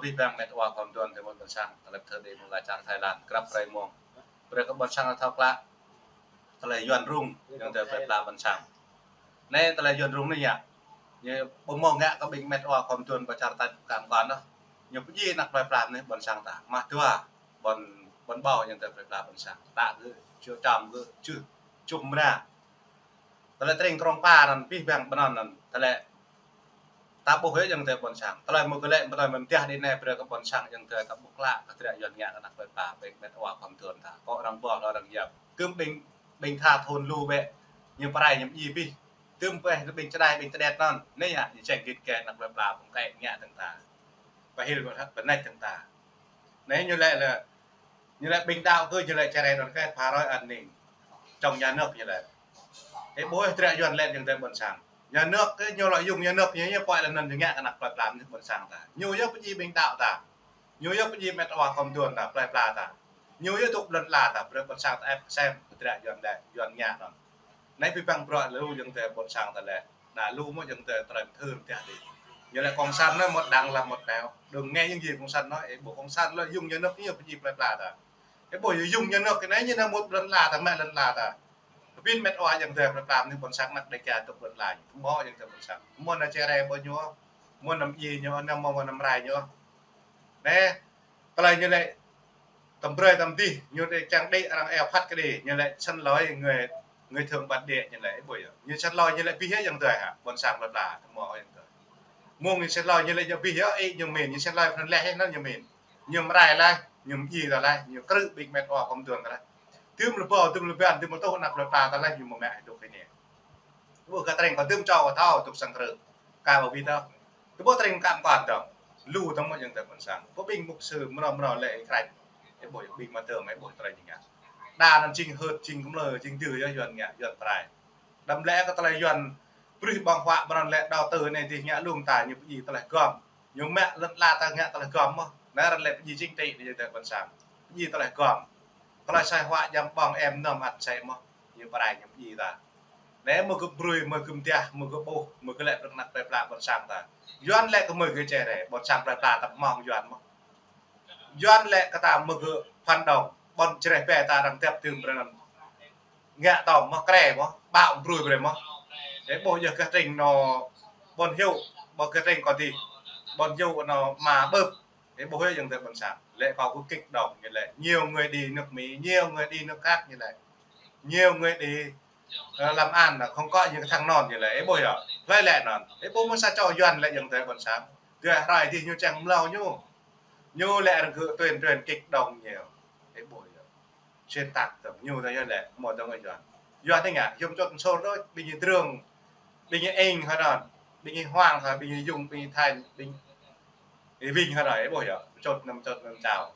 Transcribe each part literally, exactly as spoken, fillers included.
Abih bang met wa khua mduôn tơlơi ƀôn sang, tơlơi pơthâo đĭ mơ̆ng lŏn čar Thái Lan, krăp hrơi mông. Brơi kơ ƀôn sang thâo klă tơlơi Yuan rŭng, ayŏng adơi plơi pla ƀôn sang. Anai tơlơi Yuan rŭng anai yơh. Ñu ƀu hmâo ngă kơ ƀing met wa khua mduôn ƀơi čar tač kăm kăn ôh. Ñu pơdjai anăk plơi pla anai ƀôn sang ta. Mă dua ƀôn, ƀôn ƀâo ayŏng adơi plơi pla ƀôn sang. Ta gơ̆, čô čăm gơ̆, čuh, čuh mra. Tơlơi tơring krong pa anŭn, abih bang ƀơi anŭn anŭn. Tơlơi ta ƀuh yơh ayŏng adơi ƀôn sang. Tơlơi mơ̆ gơ̆ lĕ, tơlơi mơ̆ mơtiah đĭ anai brơi kơ ƀôn sang ayŏng adơi ta ƀuh klă, kơ tơlơi Yuan ngă kơ anăk plơi pla, ƀing met wa khua mduôn ta. Kơ arăng ƀuh, arăng yap. Kư̆m ƀing, ƀing tha thun lu bĕ, ñu pơrai ñu pơdjai abih. Kư̆m pơih ƀing čơđai, ƀing tơđet anŭn. Anai yơh, ñu čang git kơ anăk plơi pla, ƀing kĕ ngă tơ̆ng ta. Pơhil ƀôn sang, pơnĕč tơ̆ng ta. Anai ñu lĕ lĕ, ñu lĕ ƀing đaŏ kơ ñu lĕ čơrai đoàn kết, phá rối an ninh trong nhà nước ñu lĕ. Ê, ƀuh tơlơi Yuan lĕ ayŏng adơi ƀôn sang. Nhà nước kơ ñu lŏ yŭng nhà nước ñu, ñu pơai lĕ anŭn ñu ngă kơ anăk plơi pla ñu ƀôn sang ta. Ñu yơh pơdjai ƀing đaŏ ta. Ñu yơh pơdjai met wa khua mduôn ta, plơi pla ta. Ñu yơh tŭk lŏn ala ta, brơi ƀôn sang ta ĕp sem, tơlơi Yuan lĕ, Yuan ngă anŭn. Anai abih bang bruă lu ayŏng adơi ƀôn sang ta lĕ. Đa lu mơ̆ ayŏng adơi tơlơi mơthưr mơtiah đĭ. Ñu lĕ cộng sản nói một đằng làm một nẻo. Đừng nghe những gì cộng sản nói, ê, ƀuh cộng sản lŏ yŭng nhà nước ñu pơdjai plơi pla ta. Ê, ƀuh yŭng nhà nước anai ñu nao mŭt lŏn ala ta, mă lŏn ala ta. Pơpin met wa ayŏng adơi plơi pla anai ƀôn sang anăk Dêga tŭk lŏn ala ñu. Hmâo ayŏng adơi ƀôn sang. Hmâo ană čơrai ƀơi ñu, hmâo ană pơdjai ñu, ană hmâo ană pơrai ñu. Anai, tơlơi ñu lĕ tơm brơi tơm dih, ñu lĕ čang đĭ arăng eo phat kơđi, ñu lĕ sân lôi người, người thượng bản địa ñu lĕ, ê, ƀuh yơh. Ñu sân lôi ñu lĕ abih yơh ayŏng adơi hă, ƀôn sang plơi pla, hmâo ayŏng adơi. Mơ̆ng ñu sân lôi ñu lĕ ñu abih yơh, ê, ñu min, ñu sân lôi pran leh yơh anŭn ñu min. Ñu mơrai laih, ñu pơdjai ta laih, ñu krư̆ ƀing met wa khua mduôn ta laih. Tơm lơbâo, tơm lơban, tơm lơtuh anăk plơi pla ta laih, ñu mơ̆ mă hơduk hơnia. Ƀuh kơ tơring kơ tơm čô kơ thâo, tŭk sang krư̆. Ka ƀu ƀiă tơ̆. Tơƀuh tơring kăm kăn tơ̆. Lu tơ̆ mơ̆ ayŏng adơi ƀôn sang. Ƀuh ƀing mục sư mrâo mrâo lĕ ê krăč. Ê ƀuh ƀing mă tơ̆, ê ƀuh tơlơi ñu ngă. Đa anŭn jing hơ̆t, jing kơmlơ, jing dư yơh Yuan ngă, Yuan pơrai. Đăm lĕ kơ tơlơi Yuan brơi ƀơ̆ng huă ƀơi anŭn lĕ đầu tư anai dih ngă lŏm ta ñu pơdjai tơlơi gŏm. Ñu mă lŏn ala ta ngă tơlơi gŏm mơ̆n. Anai arăng lĕ pơdjai chính trị ayŏng adơi ƀôn sang. Pơdjai tơlơi gŏm. Tơlơi sai huă jăm ƀơ̆ng em nơm ăt sai mơ̆n. Ñu pơrai ñu pơdjai ta. Anai mơ̆ gơ̆ brơi, mơ̆ gơ̆ mơtiah, mơ̆ gơ̆ ƀuh, mơ̆ gơ̆ lĕ prăk anăk plơi pla ƀôn sang ta. Yuan lĕ kơ mơ̆ gơ̆ čơrai, ƀôn sang plơi pla ta hmâo Yuan mơ̆n. Yuan lĕ kơ ta mơ̆ gơ̆ phản động, ƀôn čơrai pĕ ta arăng tep tưm brơi anŭn. Ngă tơ̆ mơ̆ krĕ mơ̆, ƀă brơi brơi mơ̆. Ê ƀuh yơh kơ tơring anŭn ƀôn hiu, ƀuh kơ tơring kơ dih, ƀôn hiu anŭn mă ƀơ̆p. Ê ƀuh yơh ayŏng adơi ƀôn sang. Lĕ kâo kơ kích động ñu lĕ. Nhiều người đi nước Mỹ, nhiều người đi nước khác ñu lĕ. Nhiều người đi, ờ, làm ăn là không có những cái thằng non ñu lĕ. Ê ƀuh yơh. Hlơi lĕ anŭn. Ê ƀuh mơ̆ sa čô Yuan lĕ ayŏng adơi ƀôn sang. Tơdah hrơi dih ñu čang mlâo ñu. Ñu lĕ arăng gơ̆ tuyên truyền kích động ñu. Ê ƀuh yơh. Xuyên tạc tơ̆ ñu ta yơh lĕ, hmâo tơ̆ Yuan. Yuan anai ngă, yôm čŏt sôr đôč, ƀing ñu Drương, ƀing ñu Ing hơđon, ƀing ñu Hoàng hă, ƀing ñu Dung, ƀing ñu Thanh, ƀing ñu Vinh hơđon, ê ƀuh yơh, čŏt năm čŏt năm čao.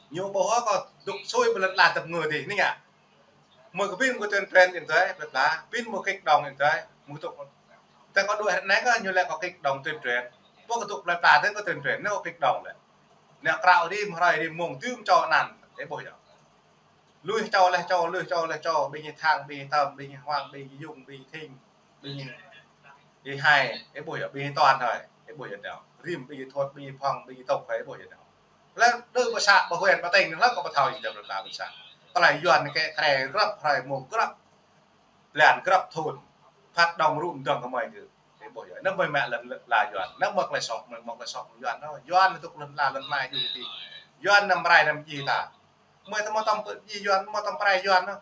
Ñu ƀuh hă kơ dŏ sui ƀơi lŏn ala tơ̆ ngơ dih, anai ngă. Mơ̆ kơ pin mơ̆ tuyên truyền ayŏng adơi, plơi pla, pin mơ̆ kích động ayŏng adơi, mơ̆ tŭk. Tơdah kơ đuaĭ anai kơ ñu lĕ kơ kích động tuyên truyền. Ƀuh kơ tŭk plơi pla tơ̆ kơ tuyên truyền, anai kơ kích động lĕ. Anai krao dih, mơ̆ hrơi dih, mơ̆ng tơ̆m čô anăn, ê ƀuh yơh. Lui čô leh čô, lui čô leh čô, ƀing ñu Thang, ƀing ñu Tâm, ƀing ñu Hoàng, ƀing ñu Dung, ƀing ñu Thinh, ƀing ñu Hai, ê ƀuh yơh, ƀing ñu Toàn hơi, ê ƀuh yơh anai. Rim, ƀing ñu Thuột, ƀing ñu Phong, ƀing ñu Tộc hơi, ê ƀuh yơh anai. Lĕ đơ ƀơi xã, ƀơi huyện, ƀơi tỉnh, lĕ kơ ƀu thâo ayŏng adơi plơi pla ƀôn sang. Tơlơi Yuan anai kơ krĕ grăp hrơi mơ̆ng grăp blan grăp thun. Phát động rŭ mơdơ̆ng kơ mơi gơ̆. Ê ƀuh yơh, anăm mơi mă lŏn ala Yuan, anăm mă tơlơi soh, mơi mă tơlơi soh Yuan anŭn. Yuan tŭk lŏn ala lŏn mai jum ti. Yuan anăm pơrai anăm pơdjai ta. Mơi tơ̆ mơ̆ tơ̆m pơdjai Yuan, mơ̆ tơ̆m pơrai Yuan anŭn.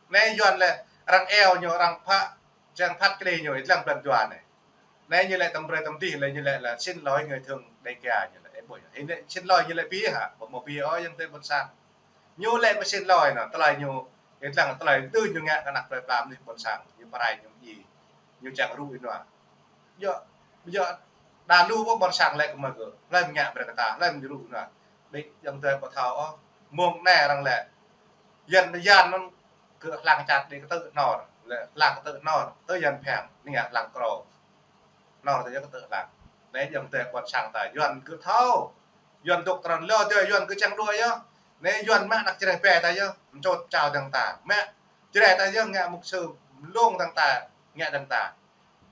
Anai Yuan lĕ arăng eo ñu, arăng pha, čang phat kơđi ñu, ih lăng blan Yuan anai. Anai ñu lĕ tơ̆m brơi tơ̆m dih lĕ ñu lĕ là xin lỗi người thượng Đêga ñu lĕ, ê ƀuh yơh. Anai xin lỗi ñu lĕ ƀiă hă, ƀu mơ̆ ƀiă ôh ayŏng adơi ƀôn sang. Ñu lĕ mơ̆ xin lỗi anŭn, tơlơi ñu, ih lăng tơlơi tui ñu ngă kơ anăk plơi pla mơnuih ƀôn sang, ñu pơrai ñu pơdjai, ñu čang rŭ ih nua. Yơh, yơh, đa lu ƀuh ƀôn sang lĕ kơ mơi gơ̆, hlơi mơ̆ ngă brơi kơ ta, hlơi mơ̆ rŭ ih nua. Ƀing ayŏng adơi ƀu thâo ôh, mơ̆ng anai arăng lĕ. Yan, yan anŭn gơ̆ hlang čăt đĭ kơtư̆ hnor, lĕ hlang kơtư̆ hnor, tơl yan phiăng, anai ngă hlang krô. Hnor tơl yơh kơtư̆ hlang. Anai ayŏng adơi ƀôn sang ta, Yuan gơ̆ thâo. Yuan dŏ tơrăn lơ tơl Yuan gơ̆ čang đuaĭ yơh. Anai Yuan mă anăk čơrai pĕ ta yơh, mơčŏt čao dơ̆ng ta. Mă čơrai ta yơh, ngă mục sư lông dơ̆ng ta, ngă dơ̆ng ta.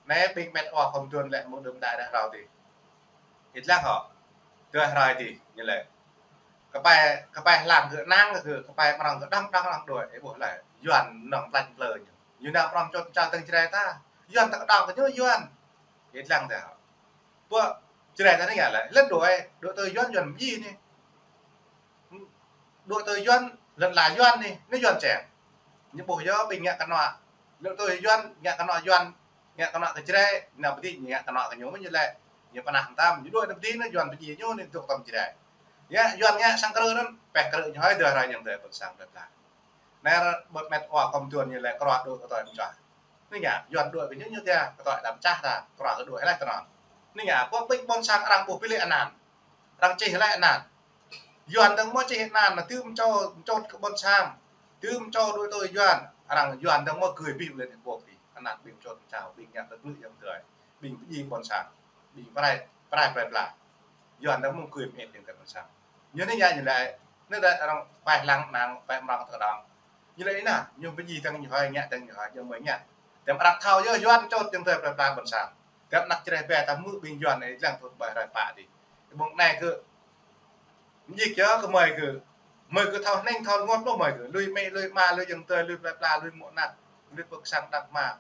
Anai ƀing met wa khua mduôn lĕ mơ̆ng đưm đă đah rao dih. Ih lăng hŏ. Kơ hrơi adih, ñu laĭ. Kơpai, kơpai hlang kơ năng kơ, kơpai mrong kơ đăng, đăng, đăng đuaĭ, ih ƀuh laĭ. Yuan nong plăč plơ ñu. Ñu nao mrong čŏt čar tơ̆ng Jrai ta. Yuan tơ̆ng đăng kơ ñu Yuan. Ih lăng tơ. Pơ Jrai ta anai ngă laĭ. Lĕ đuaĭ, đuaĭ tui Yuan, Yuan mơji anai. Đuaĭ tui Yuan, lŏn ala Yuan anai, anai Yuan čem. Ñu ƀuh yơh ƀing ngă kơnuk. Lŏn tui Yuan, ngă kơnuk Yuan, ngă kơnuk kơ Jrai, nao pơdĭ ngă kơnuk kơ ñu mơ̆n ñu laĭ. Ñu pơnah tam, ñu đuaĭ nao pơdĭ anai Yuan pơdjai ñu anai dŏ tơ̆ng Jrai. Yă, Yuan ngă sang krư̆ anŭn, pĕ krư̆ ñu hơi dơ̆ rai ñu tơ ƀôn sang tơtla. Anai ră ƀơ̆t met wa kơm tuan ñu laĭ kơruă đuaĭ kơ tơlơi pơčah. Anai ngă, Yuan đuaĭ kơ ñu ñu tơlơi kơ tơlơi đăm čah ta, kơruă kơ đuaĭ laih tơnăn. Anai ngă, pơ ƀing ƀôn sang arăng ƀuh pơlih anăn. Arăng čih laih anăn. Yuan dơ̆ng mơ̆ čih anăn, anŭn tơm čô, čô kơ ƀôn sang. Tơm čô đuaĭ tui Yuan. Arăng Yuan dơ̆ng mơ̆ gơ̆ ƀing lĕ ƀôk ti. Anăn ƀing čô čao, ƀing ngă kơ glư̆ yang tơi. Ƀing pơdjai ƀôn sang. Ƀing prai, prai prai pla. Yuan dơ̆ng mơ̆ gơ̆ mĕt yang tơi ƀôn sang. Ñu anai ngă ñu laĭ, anai đa arăng pai lăng năng, pai mrong tơ đăng. Ñu laĭ anai, ñu pơdjai tơ̆ng ñu hơi, ngă tơ̆ng ñu hơi, ñu mơi ngă. Tơm arăng thâo yơh, Yuan čŏt yang tơi prai pla ƀôn sang. Tơm anăk Jrai ƀe ta hmư̆ ƀing Yuan anai lăng tŭt ƀai rai pă ti. Mơ̆ng anai kơ, mơjik yơh kơ mơi kơ. Mơi kơ thâo hneng thâo rơngot mơ̆ mơi kơ. Lui amĭ, lui ama, lui yang tơi, lui prai pla, lui mŏ anăk. Lui pơ sang đăk ma.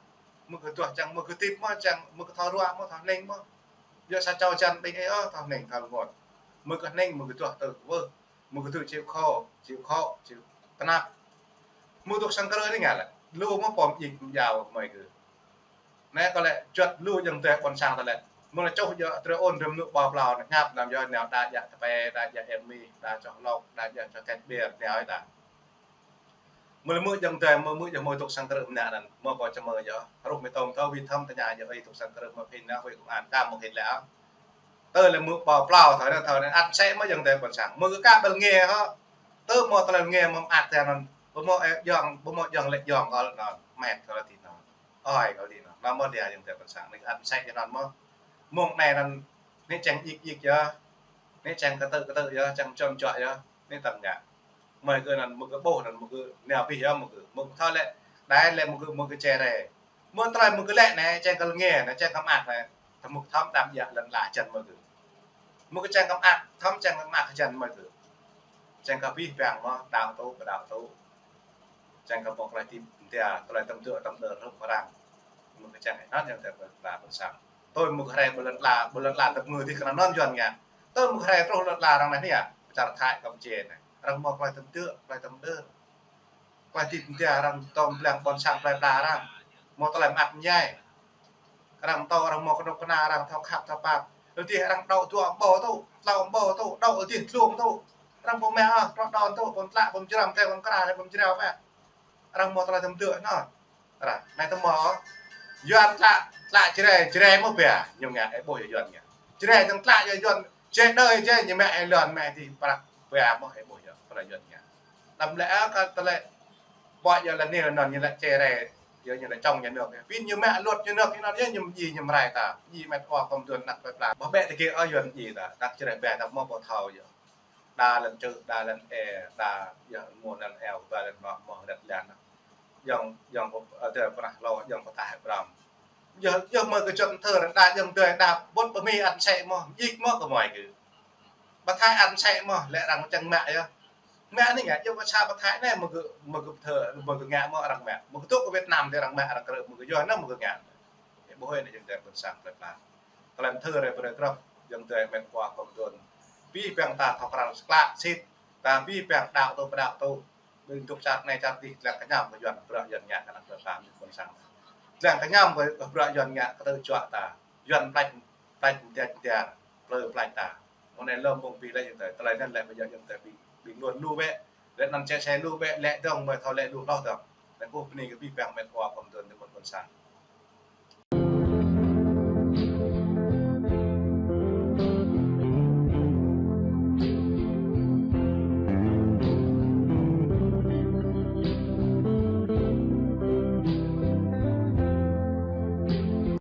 Mơi kơ tuah čang, mơi kơ tip mơ̆ čang, mơi kơ thâo ruă mơ̆, thâo hneng mơ̆. Yua sa čô jăn ƀing ih ôh, thâo hneng thâo rơngot. Mơi kơ hneng, mơi kơ tuah tơ kơ wơh. Mơi kơ tŭ chịu khổ, chịu khổ, chịu tơnap. Mơi dŏ sang krư̆ anai ngă laĭ. Lu mơ̆ pom jik mjao mơi kơ. Anai kơ laĭ, čuăt lu yang tơi ƀôn sang tơlơi. Mơi laĭ čuh yơh, trơ ôn rơm nŭ ƀâo plao, anai ñăp năm yơh, nao đa djă tơpai, đa djă emi, đa čoh lŏk, đa djă čoh kĕt ƀiă, nao ih ta. Mơi laĭ mơi yang tơi, mơi mơi yang mơi dŏ sang krư̆ mơnă anăn. Mơi ƀâo čơmơ yơh. Hruh mơi tŏng thâo wĭt thăm tơña yơh, ih dŏ sang krư̆ mơi phin nao, wĭt kơmăn, ka mơi khin lĕ. Tơl lĕ mơ̆ ƀâo plao thâo anŭn, thâo anŭn, ăt sĕ mơ̆ yang tơi ƀôn sang. Mơ̆ kơ ka ƀel ngă hŏ. Tơl mơ̆ tơlơi ngă mơ̆ ăt tơl anŭn. Ƀu mơ̆, ơ, yang, ƀu mơ̆ yang lĕ yang kơl anŭn. Mĕt kơl ti anŭn. Ơi kơl ti anŭn. Anŭn mơ̆ đia yang tơi ƀôn sang. Anai ăt sĕ anŭn mơ̆. Mơ̆ng anai anŭn, anai čang jik jik yơh. Anai čang kơtư̆ kơtư̆ yơh, čang čom čuă yơh. Anai tơm ngă. Mơi kơ anŭn, mơi kơ ƀuh anŭn, mơi kơ nao pih yơh, mơi kơ. Mơi kơ thâo lĕ, đai lĕ mơi kơ, mơi kơ čere. Mơ̆ tơlơi mơ̆ kơ lĕ anai, čang kơ lĕ anai, čang kơ măt anai. Tơmŭk thăm đăm djă lŏn ala jăn mơ̆ kơ. Mơ̆ kơ čang kơ măt, thăm čang kơ măt jăn mơ̆ kơ. Čang kơ pih pang mơ̆, đaŏ tŭ, pơđaŏ tŭ. Čang kơ pŏk tơlơi tip tia, tơlơi tơm tŭ, tơm đơr, rŭp răng. Mơ̆ kơ čang anŭn yang tơi ƀôn sang. Tui mơ̆ kơ hrơi ƀơi lŏn ala, ƀơi lŏn ala tơm ngă dih kơ anŭn Yuan ngă. Tui mơ̆ kơ hrơi truh lŏn ala arăng anai anai. Pơčar Thái Kampuchia anai. Arăng mơ̆ tơlơi tơm tŭ, tơlơi tơm đơr. Tơlơi tip tia arăng tŏm blang ƀôn sang plơi pla arăng. Mơ̆ tơlơi mơak mơñai. Arăng tŏ arăng mơ̆ kơnuk kơna arăng thâo khăp thâo pap. Lơ̆m tih arăng đaŏ dua ƀâo tŭ, tlâo ƀâo tŭ, đaŏ tih tlung tŭ. Arăng ƀu mă ôh, trŏ đon tŭ, ƀôn tlă, ƀôn jrăm, tơlơi ƀôn kra, tơlơi ƀôn jrao mă. Arăng mơ̆ tơlơi tơm tŭ anŭn. Arăng, anai tơm mơ̆. Yuan tlă, tlă Jrai, Jrai mơ̆ ƀiă, ñu ngă, ih ƀuh yơh Yuan ngă. Jrai tơng tlă yơh Yuan, Jrai đơi Jrai, ñu mă ih Yuan mă tih prăk ƀiă mơ̆ ih ƀuh yơh, prăk Yuan ngă. Đăm lĕ ơ kơ tơlơi. Ƀuh yơh lĕ anai anŭn ñu lĕ čere, yơh ñu lĕ čŏng ñu nơ̆k. Pin ñu mă luật ñu nơ̆k, ñu anŭn yơh ñu mơjĭ ñu mơrai ta. Mơjĭ met wa kơm tuan anăk plơi pla. Ƀu bĕ tơkê ơ Yuan mơjĭ ta. Anăk Jrai ƀe ta mơ̆ ƀu thâo yơh. Đa lŏn čư̆, đa lŏn ê, đa yơh mơ̆ lŏn eo, đa lŏn mă mơ̆ rĕt lăn. Yang, yang pơ-, ơ, tơ pơnah lŏ, yang pơtah ƀrăm. Yơh, yơh mơi kơ čŏng thơ, đa yang tơi, đa ƀôn pơmĭn ăt sĕ mơ̆, jik mơ̆ kơ mơi kơ. Pơthai ăt sĕ mơ̆, lĕ arăng čang mă yơh. Mă anai ngă, yơh pơsa pơthai anai mơ̆ kơ, mơ̆ kơ thơ, mơ̆ kơ ngă mơ̆ arăng mă. Mơ̆ kơ tŭ kơ Việt Nam tơi arăng mă, arăng krư̆, mơ̆ kơ yơh anŭn mơ̆ kơ ngă. Ih ƀuh anai yang tơi ƀôn sang plơi pla. Tơlơi thơ rai brơi krăp, yang tơi met wa kơm tuan. Pih pang ta thâo krăn sklă sit, ta pih pang đaŏ tŭ pơđaŏ tŭ. Ƀing dŏ čar anai čar adih, lăng kơñăm kơ Yuan, bruă Yuan ngă kơ anăk plơi pla ƀôn sang. Lăng kơñăm kơ, kơ bruă Yuan ngă kơ tơlơi juă ta. Yuan plăč, plăč mơtiăč mơtiar, plơi plăč ta. Mơ̆ng anai lơ̆m ƀong pih lĕ yang tơi, tơlơi anŭn lĕ ƀu djơ̆ yang tơi ƀing, ƀing luôn lu bĕ. Lĕ anăn čê čê lu bĕ, lĕ dơ̆ng mơi thâo lĕ lu hloh dơ̆ng. Lĕ kơ bơni kơ pih pang met wa kơm tuan tơmŭt ƀôn sang.